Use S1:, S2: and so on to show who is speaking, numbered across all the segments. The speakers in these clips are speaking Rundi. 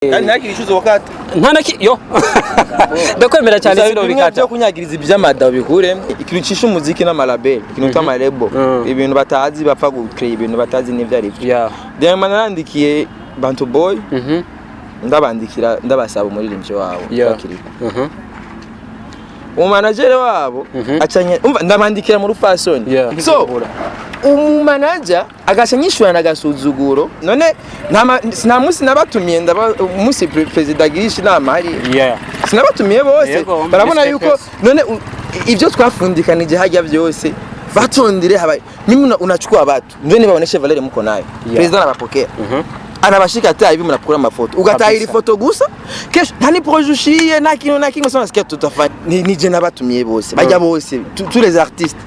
S1: Kandi ntihagire icuzo wakata.
S2: Nta na yo ndakwemera cyane.
S1: Gusa
S2: Sino
S1: bimwe
S2: bikata.
S1: byo kunyagiriza iby'amada bikuremo ikintu cisha umuziki n'amalabel, ikintu tw'amarebo, ibintu batazi bapfa gucreate, ibintu batazi n'ivyo ari byo. Diamond narandikiye Bantu Boy, ndabandikira ndabasaba umuririmbyi wabo bakiriho. Umumanager wabo acanye, umva, ndabandikira mu rupfasoni. So umumanager agaca nyishurana agasuzuguro. None nta munsi nabatumiye, ndaba umunsi perezida agirisha inama hariya, sinabatumiye bose. Barabona
S2: Respect
S1: yuko
S2: yose.
S1: None ibyo twafundikanije hajya byose batondire haba mimi unachukua watu ndio nibaoneshe valeur mko nayo. President anabapokea, anabashika hata hivi mnakula mafoto ugatahira ifoto gusa, kesho nta ni projet ushiye nta kintu na kimwe. Sana sikia tutafanya ni je nabatumiye bose bajya bose tous les artistes.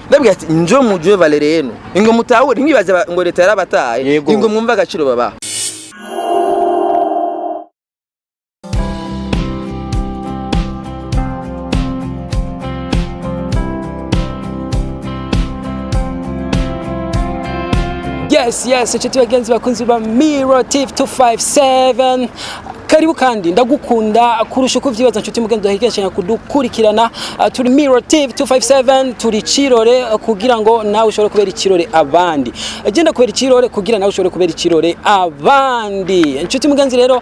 S1: Ndabwira ati njo mujue valeur yenu, ingo mutahure, ntibibaze ngo leta yarabataye. Ingo mwumve agaciro babaha.
S2: Yes, inshuti bagenzi bakunzi ba Miro TV 257, karibu kandi ndagukunda kurusha uko uvyibaza, nshuti mugenzi wahigeshanya kudukurikirana. Turi Miro TV 257, turi Cirore kugira ngo nawe ushobore kubera ikirore abandi. Genda kubera ikirore kugira nawe ushobore kubera ikirore abandi. Inshuti mugenzi rero,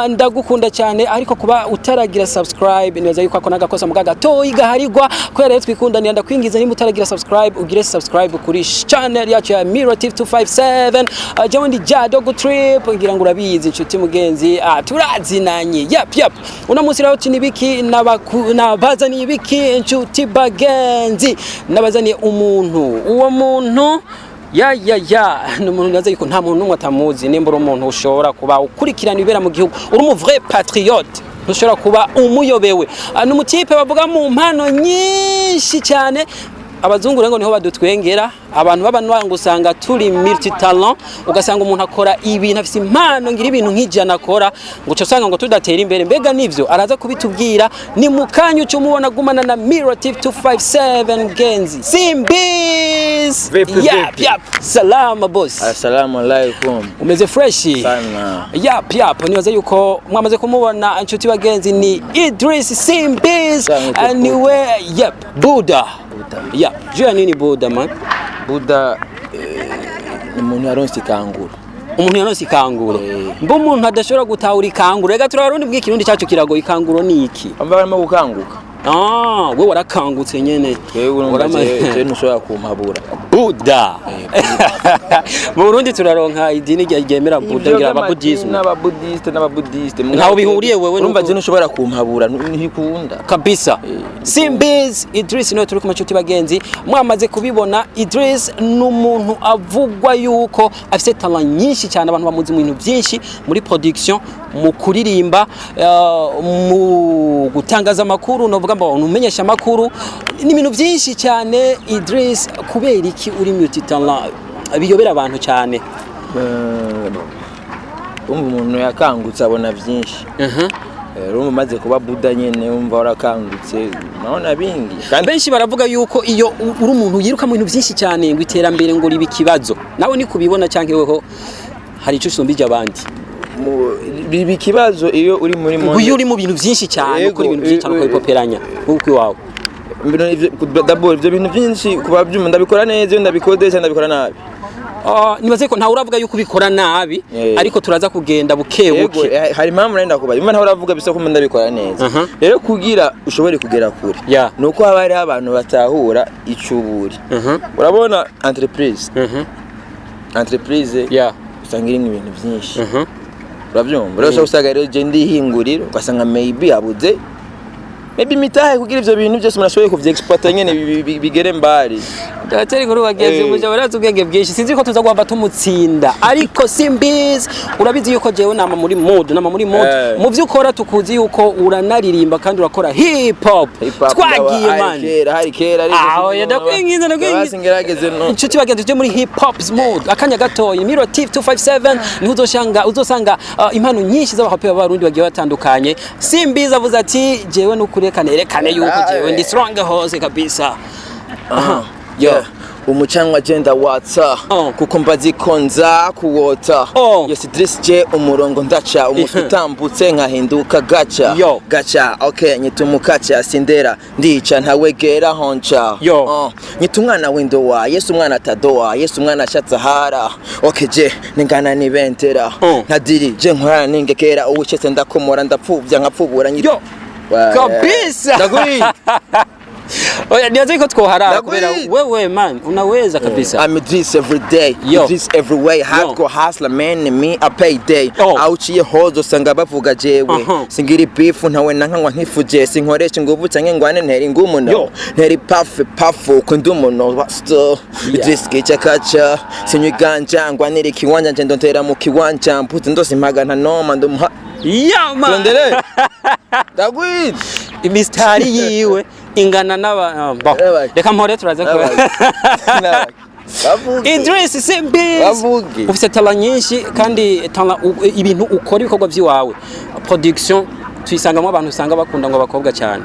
S2: ndagukunda cyane, ariko kuba utaragira subscribe nibaza yuko ako nagakosa muga gatoyi gaharigwa kubera rero twikundanira. Ndakwingiza, nimba utaragira subscribe ugire subscribe kuri channel yacu ya Miro TV 257. Jewe ndi Jado Trip, ngira ngo urabizi inshuti mugenzi, turazinanye. Yep, uno munsi rero tinibiki nabazaniye ibiki, inshuti bagenzi? Nabazaniye umuntu, uwo muntu ya ni umuntu naza yuko nta muntu n'umwe atamuzi. Nimba uri umuntu ushobora kuba ukurikirana ibibera mu gihugu, uri umu vrai patriote, ntushobora kuba umuyobewe. Ni umutipe bavuga mu mpano nyinshi cyane. Abazungu rero niho badutwengera, abantu b'abantu usanga turi multi talent, ugasanga umuntu akora ibintu, afise impano ngira ibintu nk'ijana akora, ngo uca usanga ngo tudatera imbere. Mbega nivyo? Araza kubitubwira ni mu kanya uca umubona. Gumana na Miro TV 257, genzi Simbizi.
S1: Vipi, vipi?
S2: Yap, salama boss.
S1: Assalamu alaikum.
S2: Umeze fresh?
S1: Sana.
S2: Yap, nibaza yuko mwamaze kumubona, inshuti bagenzi, ni Idris Simbizi.
S1: Sana.
S2: Niwe, yep, Buddha.
S1: Buddha.
S2: Yep, juu ya nini Buddha, man?
S1: Buddha, ni umuntu yaronse ikanguro.
S2: Umuntu yaronse ikanguro. Mbo umuntu adashobora gutahura ikanguro, rega turabarundi bw'ikirundi cyacu kiragoye. Ikanguro ni iki?
S1: Bamba barimo gukanguka.
S2: Ah, we warakangutse nyene.
S1: Wewe urumva je ntushobora kumpabura.
S2: Buddha. Mu Burundi turaronka idini ryemera Buddha, ngira ababudisme.
S1: N'ababudiste, n'ababudiste.
S2: Ntaho bihuriye wewe.
S1: Urumva je ntushobora kumpabura, ntikunda.
S2: Kabisa. Simbizi Idris niwe turi ku macuti bagenzi, mwamaze kubibona. Idris ni umuntu avugwa yuko afite talent nyinshi cyane, abantu bamuzi mu bintu byinshi, muri production, mu kuririmba, mu gutangaza amakuru, novuga ngo umenyesha amakuru, ni ibintu byinshi cyane. Idris, kubera iki uri multi talent biyobera abantu cyane?
S1: Umva, umuntu yakangutse abona byinshi. Urumva umaze kuba Buddha nyene, umva warakangutse, naona bingi kandi.
S2: Benshi baravuga yuko iyo uri umuntu yiruka mu bintu byinshi cyane ngo iterambere ngo riba ikibazo. Nawe ni kubibona cyangwa weho hari icyo usumbije abandi?
S1: Biba ikibazo iyo uri muri
S2: Ngo iyo uri mu bintu byinshi cyane, ukora ibintu byinshi cyane, ukabipoperanya nk'uko iwawe.
S1: D'abord ibyo bintu byinshi kuba byuma ndabikora neza, iyo ndabikodesha ndabikora nabi.
S2: Nibaze ko ntawe uravuga yuko ubikora nabi, ariko turaza kugenda buke
S1: Yego,
S2: buke.
S1: Hari impamvu nari ndakubaza, impamvu ntawe uravuga bisa ko ndabikora neza. Rero kugira ushobore kugera kure nuko haba hariho abantu batahura icuburi. Urabona entreprise, entreprise usanga irimo ibintu byinshi, urabyumva? Rero ushobora usanga rero je ndihinguriro, ugasanga maybe habuze maybe imitahe kugira ivyo bintu byose umuntu ashoboye kuvyexploiter nyene bigere mbali.
S2: Dateri nkuru bagenzi, umuja barazi ubwenge bwinshi, sinzi ko tuza guhava tumutsinda, ariko simbizi, urabizi yuko jewe nama muri mood, nama muri mood. Mu byo ukora tukuzi yuko uranaririmba kandi urakora hip hop.
S1: Hip hop.
S2: Twagiye
S1: hari
S2: man.
S1: Kera, hari kera, ariko
S2: Aho
S1: sinzi.
S2: ndakwinginze, ndakwinginze.
S1: Basi ngerageze no.
S2: Inshuti bagenzi, tujye muri hip hop mood akanya gatoya. Miro TV 257 niho uzosanga impano nyinshi z'abahape b'abarundi bagiye batandukanye. Simbizi avuze ati jewe nukurekane erekane yuko jewe ndi strong hose kabisa.
S1: Aha. Yeah. Umucanwa agenda watsa
S2: Oh.
S1: kuko mbazikonza kuwota.
S2: Oh.
S1: Yes, Idris je umurongo ndaca umutwe utambutse nkahinduka gaca.
S2: Yo.
S1: Gaca, okay, nyita umukaca sindera ndica ntawegera honca.
S2: Yo.
S1: Oh. Nyita umwana w'indowa Yesu, umwana atadowa Yesu, umwana ashatse ahara. Okay, je ningana n'ibendera.
S2: Oh.
S1: Ntadiri je nkorana ningekera uwicetse ndakomora ndapfuvya nkapfubura nyita.
S2: Yo. Kabisa.
S1: Ndaguri.
S2: Oya, nibaze ko twoharara
S1: Ndaguri.
S2: kubera wewe man unaweza kabisa.
S1: I'm Idris every day,
S2: Yo.
S1: Idris every way, hardcore hustler man and me a payday.
S2: Oh.
S1: Awuciye hozo usanga bavuga jewe. Singira beef ntawe nankanywa nkifuje, sinkoresha inguvu canke ngwane ntera ingumu no.
S2: Yo.
S1: Ntera ipafu pafu kundi umuno wasto. Idris gica kaca, sinywa iganja ngwanira ikiwanja nje ndontera mu kiwanja mpuze ndose impaga ntanoma ndumuha.
S2: Yeah man.
S1: Turondere. Ndagwira.
S2: Imistari yiwe ingana n'aba ah, bon.
S1: N'abaki.
S2: Reka mpore turaze ko
S1: N'abaki. Bavuge.
S2: Idris Simbizi
S1: Bavuge.
S2: ufite talent nyinshi kandi talent ibintu ukora, ibikorwa by'iwawe, production tuyisangamo abantu usanga bakunda ngo abakobwa cyane,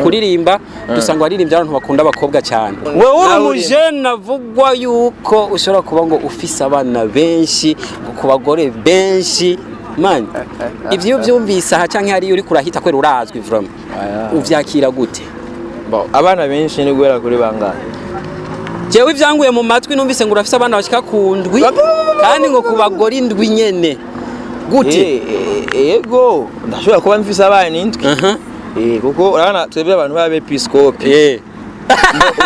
S2: kuririmba dusanga abaririmbyi abantu bakunda abakobwa cyane. Wewe uri
S1: Nawe
S2: umujene avugwa yuko ushobora kuba ngo ufise abana benshi ngo ku bagore benshi man, ivyo iyo byumvise aha canke hariya uri kurahita kwera urazwi vraiment,
S1: Aya.
S2: uvyakira gute?
S1: Bon, abana benshi ni guhera kuri bangahe?
S2: Jewe ivyanguye mu matwi numvise ngo urafise abana bashika ku ndwi kandi ngo ku bagore indwi nyene, gute?
S1: Ego, ndashobora kuba mfise abana indwi. Kuko urabona twebwe abantu b'abepiskopi.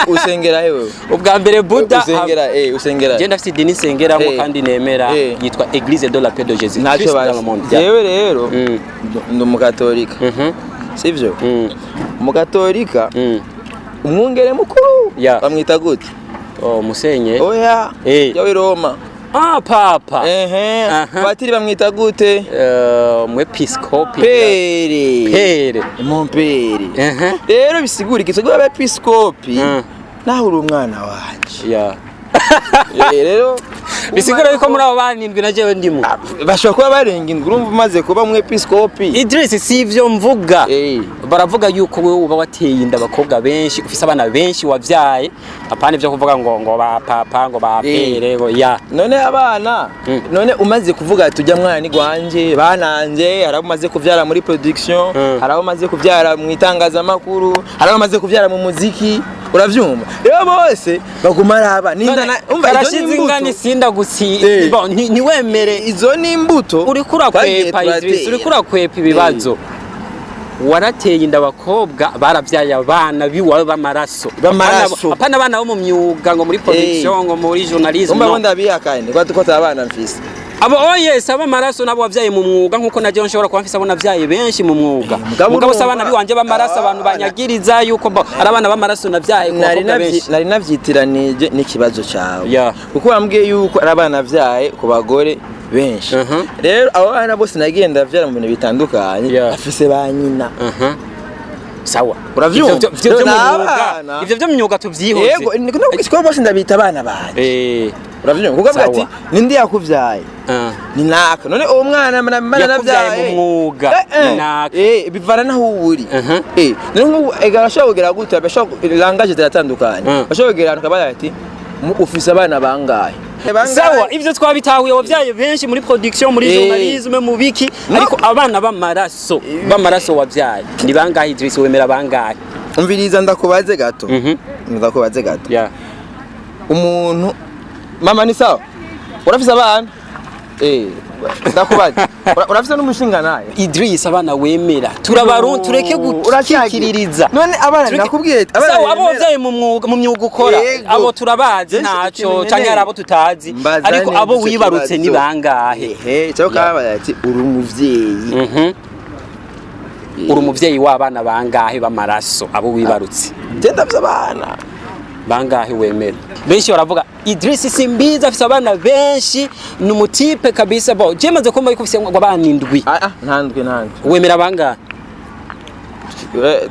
S1: Usengera he wewe?
S2: Ubwa mbere Buda.
S1: Usengera
S2: Je ndafise idini nsengeramo kandi nemera, yitwa Église de la Paix de Jésus
S1: Ntacyo
S2: Christ dans le
S1: bazi.
S2: monde.
S1: Jewe rero ndi umukatolika, sivyo? Umukatolika, umwungere mukuru bamwita gute?
S2: Oh, musenye.
S1: Oya, yawe Roma.
S2: Ah, papa.
S1: Ehe.
S2: Aha.
S1: Patiri bamwita gute?
S2: Umwepiskopi.
S1: Pere.
S2: Pere.
S1: Mon pere. Rero bisigura iki? Twebwe abepiskopi, nawe uri umwana wanje. Rero
S2: Bisigura yuko muri abo bana indwi na jewe ndimo.
S1: Bashobora kuba barenga indwi, urumva umaze kuba umwepiskopi.
S2: Idris, si ivyo mvuga. Baravuga yuko wewe uba wateye inda abakobwa benshi, ufise abana benshi wavyaye, apana ivyo kuvuga ngo ba papa ngo ba pere ngo ya.
S1: None abana, none umaze kuvuga ati ujya mwana ni gwanje bananje, hari abo umaze kuvyara muri production, hari abo umaze kuvyara mu itangazamakuru, hari abo umaze kuvyara mu muziki, uravyumva? Rero bose baguma ari abana. Ninda umva izo ni
S2: Karashize
S1: imbuto.
S2: ingana isinda gusi. Bon, ntiwemere.
S1: Izo ni imbuto
S2: Uriko
S1: twagiye
S2: urakwepa Idris,
S1: turatera.
S2: uriko urakwepa ibibazo. Warateye inda abakobwa barabyaye abana biwawe b'amaraso.
S1: B'amaraso.
S2: Apana abana bo mu myuga ngo muri production ngo muri journalism.
S1: Umva
S2: No.
S1: ngo ndabihakane ko tuko abana mfise.
S2: Abo, oh yes, ab'amaraso nabo wavyaye mu mwuga, nkuko naje nshobora kuba mfise abo navyaye benshi mu mwuga.
S1: Mugabo
S2: Mugabo se
S1: urumva-
S2: abana biwanje b'amaraso abantu banyagiriza yuko ari abana b'amaraso navyaye ku
S1: Nari
S2: bakobwa benshi.
S1: nari navyitiranije n'ikibazo cawe, kuko wambwiye yuko ari abana vyaye ku bagore benshi. Rero abo bana bose nagiye ndavyara mu bintu bitandukanye, afise ba nyina.
S2: Sawa.
S1: Uravyumva?
S2: Ivyo vyo mu
S1: Ni
S2: mwuga,
S1: abana.
S2: ivyo vyo mu myuga tuvyihoze.
S1: Yego, niko bose ndabita abana banje. Uravyumva? Kuko avuga ati ninde yakuvyaye? Ni naka. None uwo mwana mana
S2: Yakuvyaye
S1: navyaye
S2: mu mwuga, ni naka.
S1: Bivana naho uba uri. None nk'ubu ega arashobora kugera gute, bashobora langage ziratandukanye, bashobora kugera ahantu akabaza ati "Ufise abana bangahe?" Bangahe?"
S2: Sawa, ivyo twabitahuye, wavyaye benshi muri production, muri journalisme, mu biki.
S1: No.
S2: Ariko abana b'amaraso wavyaye ni bangahe, Idris? Wemera bangahe?
S1: Umviriza ndakubaze gato. Ndakubaze gato. Umuntu mama ni sawa, urafise abana? Ndakubaze. Urafise n'umushinga naye?
S2: Idris, abana wemera turabaru tureke gukikiririza.
S1: None abana nakubwiye ati, abana
S2: Sawa, abo
S1: bemera.
S2: wavyaye mu mwuga, mu myuga ukora,
S1: Yego.
S2: abo turabazi
S1: Jewe
S2: ntaco
S1: ikintu
S2: canke
S1: nkeneye.
S2: hari abo tutazi,
S1: Mbaza
S2: ariko
S1: neza
S2: abo
S1: ico
S2: wibarutse ni
S1: kibazo.
S2: bangahe?
S1: Ehe, cyo kabaye ati uri umuvyeyi.
S2: Uri umuvyeyi w'abana bangahe b'amaraso, abo wibarutse?
S1: Je ndafise abana.
S2: Bangahe wemera? Benshi baravuga Idris Simbizi afise abana benshi, ni umutipe kabisa. Bo je maze kumva yuko ufise ngo abana indwi.
S1: Ah ah, ntandwi ntandwi.
S2: Wemera bangahe?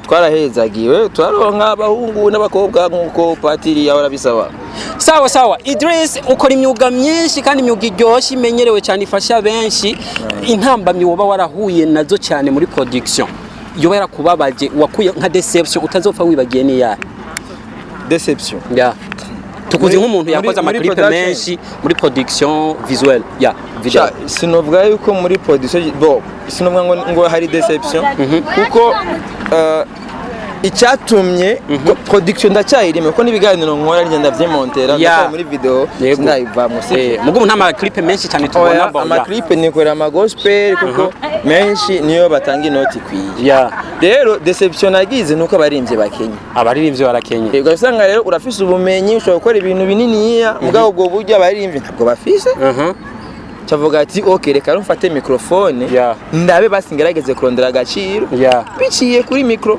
S1: Twarahezagiwe turaronka abahungu n'abakobwa nk'uko patiri yahora bisaba.
S2: Sawa sawa. Idris, ukora imyuga myinshi kandi imyuga iryoshye imenyerewe cyane ifasha benshi. Intambamyi woba warahuye nazo cyane muri production yoba yarakubabaje, wakuye nka déception utazopfa wibagiye, ni yahe?
S1: Déception?
S2: Yeah. Tukuzi nk'umuntu yakoze
S1: muri
S2: ama clip
S1: production.
S2: menshi muri production visuelle ya video.
S1: Sha, sinovuga yuko muri production, bo, sinovuga ngo hari déception, kuko icyatumye ko production ndacyayirimo, kuko n'ibiganiro nkora ngenda ndavyemontera, ndacyari muri video. Sindayivamwo, sivyo?
S2: Mugo nta ma clip menshi cyane tubona.
S1: Oya,
S2: Bon,
S1: ama clip nikorera ama gospel, kuko menshi niyo batanga inoti ikwiye. Rero déception nagize nuko abaririmbyi bakenye.
S2: Abaririmbyi barakenye.
S1: Yego, usanga rero urafise ubumenyi, ushobora gukora ibintu bininiya, mugabo ubwo buryo abaririmbyi ntabwo bafise. Cavuga ati: "Ok, reka rero mfate microphone, ndabe basi ngerageze kurondera agaciro biciye kuri micro."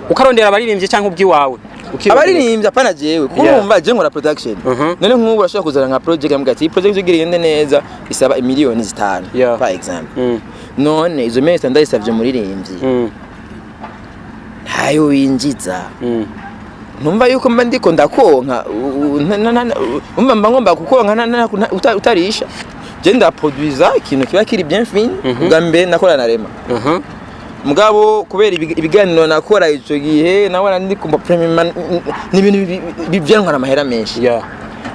S2: Ukarondera abaririmbyi cyangwa ubwiwawe? Ukirondera.
S1: Abaririmbyi, apana jewe, kuko urumva je nkora production. None nk'ubu urashobora kuzana nka project, amuga ati: "Iyi project ugira igende neza isaba 5 miliyoni par exemple." None izo miliyoni 5 ndayisavye umuririmbyi, ntayo winjiza. Ntumva yuko mba ndiko ndakonka, umva, mba ngomba kukonka utarisha. Je ndaproduisa ikintu kiba kiri bien fini. Ubwa mbere nakora na Rema, mugabo kubera ibiganiro nakora ico gihe, nabona ndi kumva premium ni ibintu bivyantwara amahera menshi.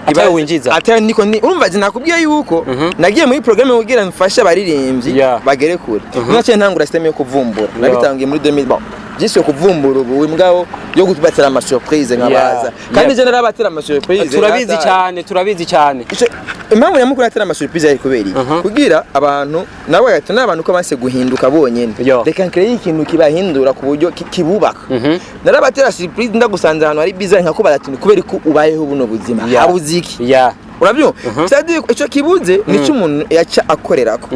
S2: Atayo winjiza.
S1: Atayo niko ni urumva nakubwiye yuko nagiye muri programme kugira mfashe abaririmbyi bagere kure. Naciye ntangura system yo kuvumbura. Nabitangiye muri 2000, bon, byiswe kuvumbura ubu, mugabo yo kubatera ama surprise nkabaza. Kandi je narabatera ama surprise.
S2: Turabizi cyane, turabizi cyane.
S1: Impamvu nyamukuru atera ama surprise ari kubera iki? Kugira abantu nabo gato n'abantu ko base guhinduka bonyene. Reka nkreye ikintu kibahindura ku buryo kibubaka. Narabatera surprise, ndagusanze ahantu hari bizarre, nkakubaza ati: "Kubera ko ubayeho buno buzima, habuze iki?" Urabyumva? C'est-à-dire ico kibuze nico umuntu yaca akorerako.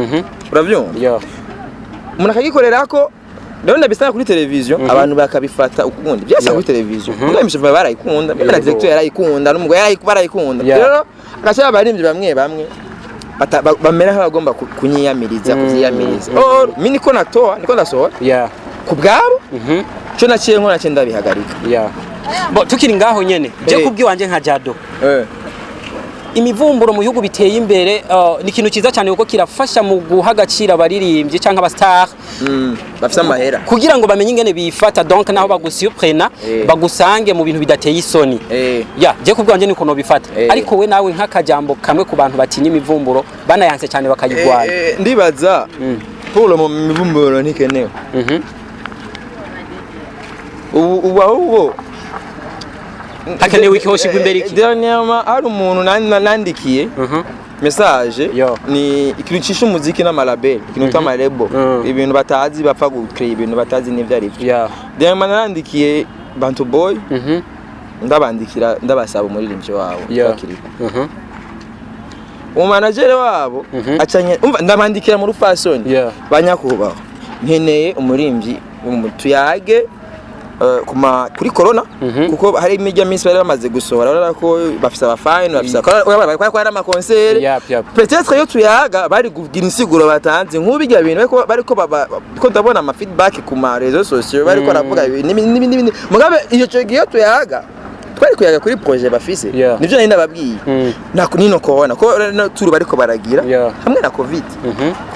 S1: Urabyumva? Umuntu akagikorerako. Rero ndabisanga kuri televiziyo, abantu bakabifata ukundi byasa. Kuri televiziyo mugabo imishafa barayikunda, mbere na directeur yarayikunda, n'umugore barayikunda. Rero agaca abaririmbyi bamwe bamwe bamera nk'abagomba kunyiyamiriza, kuvyiyamiriza. Or mi niko natoa, niko ndasohora ku bwabo. Ico naciye nkora, naciye ndabihagarika.
S2: Bo tukiri ngaho nyene, je kubwiwanje nka Jado, imivumburo mu bihugu biteye imbere ni ikintu cyiza cyane, kuko kirafasha mu guha agaciro abaririmbyi cyangwa aba star
S1: Bafise amahera.
S2: kugira ngo bamenye ingene bifata, donc naho bagusurprena bagusange mu bintu bidateye isoni. Ya, je kubwanje niko nobifata. Ariko we nawe, nk'akajambo kamwe ku bantu batinya imivumburo, banayanse cyane bakayigwanya.
S1: Ndibaza pour mu mivumburo ntikenewe. Ubu ahubwo
S2: Hakenewe iki? Hoshigwa imbere iki?
S1: Dernièrement hari umuntu nandikiye message. Ni ikintu cisha umuziki n'ama label, ikintu twita ama label, ibintu batazi, bapfa gucreate ibintu batazi n'ivyo ari byo. Dernièrement narandikiye Bantu Boy, ndabandikira ndabasaba umuririmbyi wabo bakiriho. Umumanagere wabo acanye, umva, ndabandikira mu rupfasoni: "Banyakubahwa, nkeneye umuririmbyi tuyage kuri corona," kuko hari imijya minsi bari bamaze gusohora, urabona ko bafise abafani, bafise ko hari ama concert.
S2: Yep, yep.
S1: Peut-être iyo tuyaga bari kugira insiguro batanze nk'ubu bijya bintu bariko ko ndabona ama feedback ku ma réseaux sociaux, bariko baravuga ibintu n'ibindi n'ibindi. Mugabe iyo cyo gihe iyo tuyaga twari kuyaga kuri projet bafise, nivyo nari nababwiye. Na nino corona ko no turu bariko baragira hamwe na covid,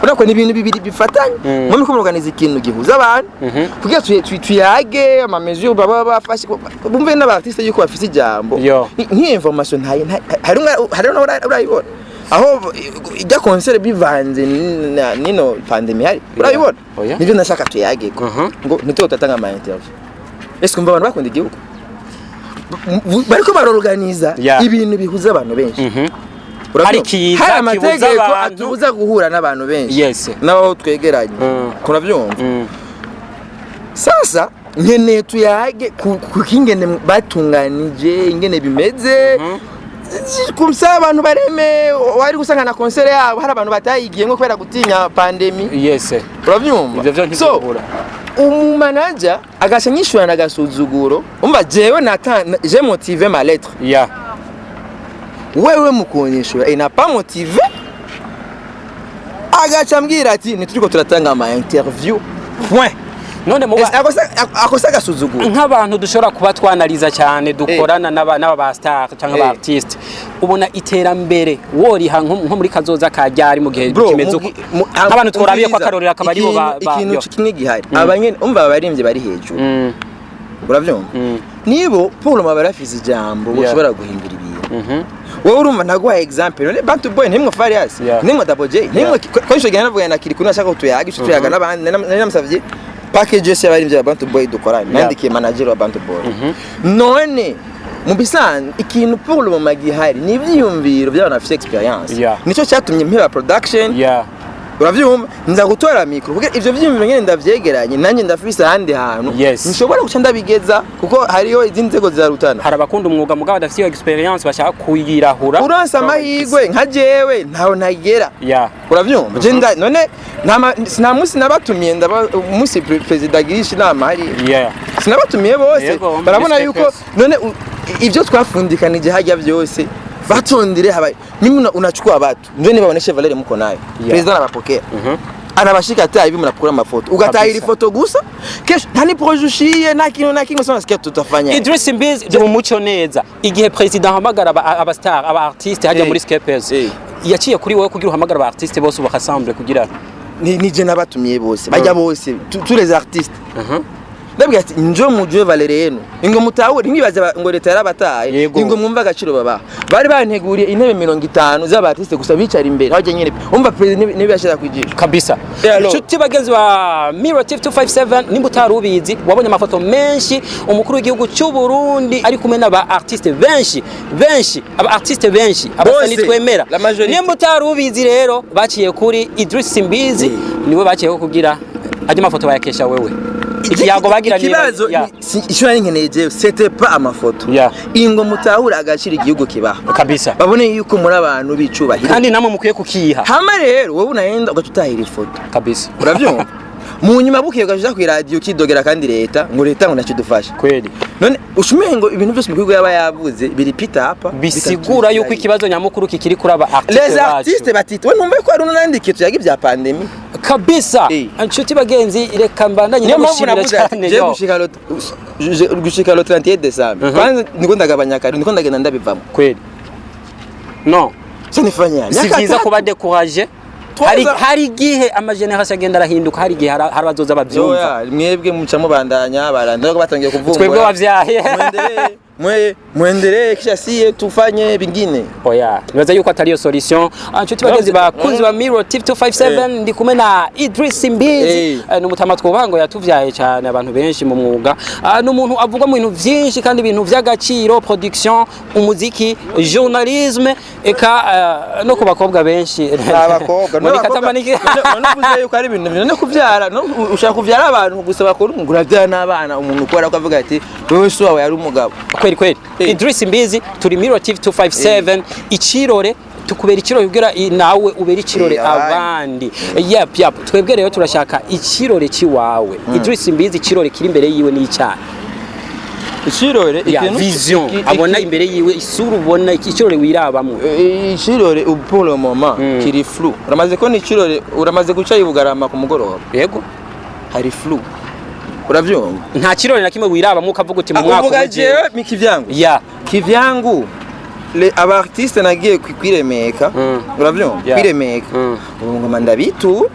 S1: urabona ko ni ibintu bibiri bifatanye. Mwe muriko ikintu gihuza abantu kugira tuyage ama mesures baba bafashe, bumve n'aba artiste yuko bafise ijambo. Nk'iyo information ntayo hari hari urayibona aho ijya concert bivanze nino pandémie hari, urabibona?
S2: Oya.
S1: Nivyo nashaka tuyageko. Ngo ntituko turatanga ama interview. Ese kumva abantu bakunda igihugu, bariko barorganiza ibintu bihuza abantu benshi? Urabyumva?
S2: Hari ikiza
S1: Hari
S2: kibuza
S1: amategeko
S2: abantu.
S1: atubuza guhura n'abantu benshi n'aho twegeranye. Urabyumva? Sasa nkeneye tuyage ku kingene batunganije, ingene bimeze, kumsa abantu bareme wari gusanga na concert yabo hari abantu batayigiyemo kubera gutinya pandémie. Urabyumva?
S2: Ivyo vyo
S1: So
S2: ntibikubura.
S1: Umumanager agaca nyishurana agasuzuguro. Umva, jewe j'ai motivé ma lettre, wewe mukunyishura il n'a pas motivé, agaca ambwira ati: "Ntituriko turatanga ama interview, point."
S2: None muba
S1: Akosa agasuzuguro.
S2: Nk'abantu dushobora kuba twanaliza cyane, dukorana n'aba ba star cyangwa aba artiste, ubona iterambere woriha nko muri kazoza ka ryari mu gihe
S1: Bro,
S2: kimeze uko? Nk'abantu tworabiye ko
S1: umviriza,
S2: akarorero akaba aribo
S1: ikintu
S2: yo.
S1: kimwe gihari, abanyene, umva, abaririmbyi bari hejuru, uravyumva, nibo pour le moment barafise ijambo, bashobora guhindura ibintu. Wowe urumva, ntaguha example, none Bantu Boy ntimwe, Farious ntimwe, Double J ntimwe. Ko ico gihe navuga na Kirikou nashaka ko tuyaga, ico tuyaga n'abandi, nari namusavye package yose y'abaririmbyi ba Bantu Boy dukorana, nandikiye manager wa Bantu Boy. None mu bisanzwe ikintu pour le moment gihari ni ivyiyumviro by'abantu bafite experience. Nico cyatumye mpeba production. Uravyumva, nza gutora micro kuko ivyo vyiyumviro nyene ndavyegeranye, nanjye ndafise ahandi hantu nshobora guca ndabigeza, kuko hariho izindi nzego za rutana.
S2: Hari abakunda umwuga mugabo badafite iyo experience, bashaka kuyirahura.
S1: Uronse amahirwe nka jewe, ntaho ntagera. Uravyumva, je none nta munsi nabatumiye, ndaba umunsi perezida agirisha inama hariya, sinabatumiye bose. Barabona
S2: Respect
S1: yuko
S2: yose.
S1: None ivyo twafundikanije hajya byose batondire haba mimi unachukua watu ndio nibaoneshe valeur mko nayo. President anabapokea, anabashika hata hivi mnapokula mafoto, ugatahira ifoto gusa, kesho nta ni projet ushiye, nta kintu na kimwe. Sasa nasikia tutafanya
S2: Idris Mbizi, duha umuco neza, igihe president ahamagara aba star, aba artiste hajya muri Skepers, yaciye kuri wowe kugira uhamagara aba artiste bose ubakasamble kugira
S1: Ni je nabatumiye bose, bajya bose, tous les artistes. Ndabwira ati njo mujue valeur yenu, ingo mutahure, ntibibaze ngo leta yarabataye. Ingo mwumva agaciro babaha. Bari banteguriye intebe 50 z'aba artiste gusa, bicara imbere hajya nyene, umva president nibe yashira kwijisho.
S2: Kabisa.
S1: Yeah, alors.
S2: Inshuti bagenzi ba Mirror TV 257, nimba utari ubizi, wabonye amafoto menshi umukuru w'igihugu cy'u Burundi ari kumwe n'aba artiste benshi benshi, aba artiste benshi, abasani
S1: Bose,
S2: twemera.
S1: la majorité.
S2: Nimba utari ubizi rero, baciye kuri Idris Simbizi, niwe baciyeho kugira ajye amafoto bayakesha wewe. Ikiyago bagira ni
S1: Ikibazo icyo nari nkeneye jewe, c'était pas amafoto. Ingo mutahure agaciro igihugu kibaha. Babone yuko muri abantu bicubahiro.
S2: Kandi namwe mukwiye kukiha.
S1: Hama rero wowe unahenda ugaca utahira ifoto. Uravyumva, mu nyuma bukiye ugaca uja kw'iradiyo ukidogera kandi leta, ngo leta ngo ntacyo idufasha. None ushumiye ngo ibintu byose umukuru yaba yavuze biri pita hapa.
S2: Bisigura yuko ikibazo nyamukuru kikiri kuri aba artiste
S1: Les artistes
S2: bacu.
S1: Batite we ntumve ko hari unandikiye tuyaga ibya pandémie.
S2: Kabisa. Inshuti bagenzi, reka mbandanye
S1: Niyo mpamvu
S2: ndagushimira
S1: navuze ati
S2: cyane.
S1: je
S2: Yo.
S1: Gushika le 31 décembre, kwanza niko ndagabanya kare, niko ndagenda ndabivamo.
S2: Kweli no
S1: Se nifanya
S2: si byiza kuba découragé. Hari hari igihe ama génération agenda arahinduka, hari igihe hari abazoza babyumva.
S1: Oya, mwebwe muca mubandanya baranda ko batangiye kuvumbura.
S2: Twebwe wavyaye.
S1: Muendelee, mwe muendelee, kisha sie tufanye vingine.
S2: Oya, nibaza yuko atari yo solution. Inshuti bagenzi bakunzi ba Mirror TV 257, ndi kumwe na Idris Mbizi. Ni umutama twubaha yatuvyaye cyane abantu benshi mu mwuga. Ni umuntu avuga mu bintu vyinshi kandi ibintu vy'agaciro: production, umuziki, journalisme, eka no ku bakobwa benshi.
S1: Abakobwa
S2: Muri katamaniki.
S1: None uvuze yuko ari ibintu none kuvyara, no ushaka kuvyara abantu gusa bakora umwuga, uravyara n'abana, umuntu ukora ko avuga ati wewe so wawe yari umugabo.
S2: Kweli kweli. Idris Mbizi, turi Mirror TV 257, icirore tukubera ikirore kugira nawe ubera ikirore
S1: abandi.
S2: Abandi. Yep yep, twebwe rero turashaka ikirore ciwawe. Idris Mbizi, ikirore kiri imbere yiwe ni icyaha?
S1: Ikirore
S2: Ya vision abona imbere yiwe, isura ubona, ikirore wirabamwe.
S1: Ikirore ubu pour le moment kiri flou. Uramaze kubona ikirore, uramaze guca ibugarama ku mugoroba?
S2: Yego.
S1: Hari flou, uravyumva?
S2: Nta kirore na kimwe wirabamwe ukavuga uti mu mwaka
S1: Uvuga
S2: umwe
S1: jewe mi kivyangu?
S2: Ya.
S1: Kivyangu le aba artiste nagiye kwiremeka. Uravyumva? Kwiremeka. Ubu ngoma ndabitu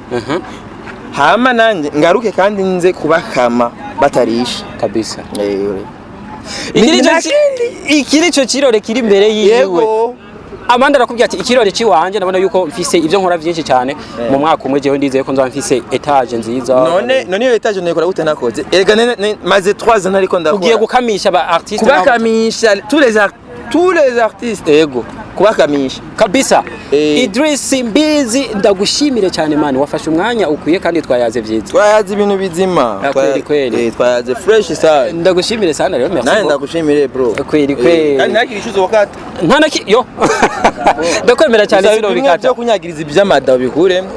S1: hama nanje ngaruke kandi nze kubakama batarisha.
S2: Iki nico
S1: Ni-
S2: iki nico kirore kiri imbere yiwe.
S1: Yego.
S2: Abandi arakubwira ati ikirore ciwanje ndabona yuko mfise ivyo nkora vyinshi cyane, mu mwaka umwe jewe ndizeye ko nzoba mfise étage nziza.
S1: None iyo étage nayikora gute nakoze? Erega maze 3 ans ariko ndakora.
S2: Ugiye gukamisha aba artiste?
S1: Kubakamisha tous les artistes.
S2: Yego.
S1: Kubakamisha.
S2: Kabisa. Idris Mbizi, ndagushimire cyane man, wafashe umwanya ukwiye kandi twayaze vyiza.
S1: Twayaze ibintu bizima.
S2: Ah, kweli, kweli.
S1: Twayaze fresh sana.
S2: Ndagushimire sana rero, merci
S1: Nawe
S2: beaucoup.
S1: ndagushimire bro.
S2: Kweli, kweli.
S1: Kandi ntagire icuzo wakata.
S2: Nta na ki yo, ndakwemera cyane.
S1: Gusa
S2: Sino
S1: bimwe
S2: bikata.
S1: byo kunyagiriza iby'amada bikuremo.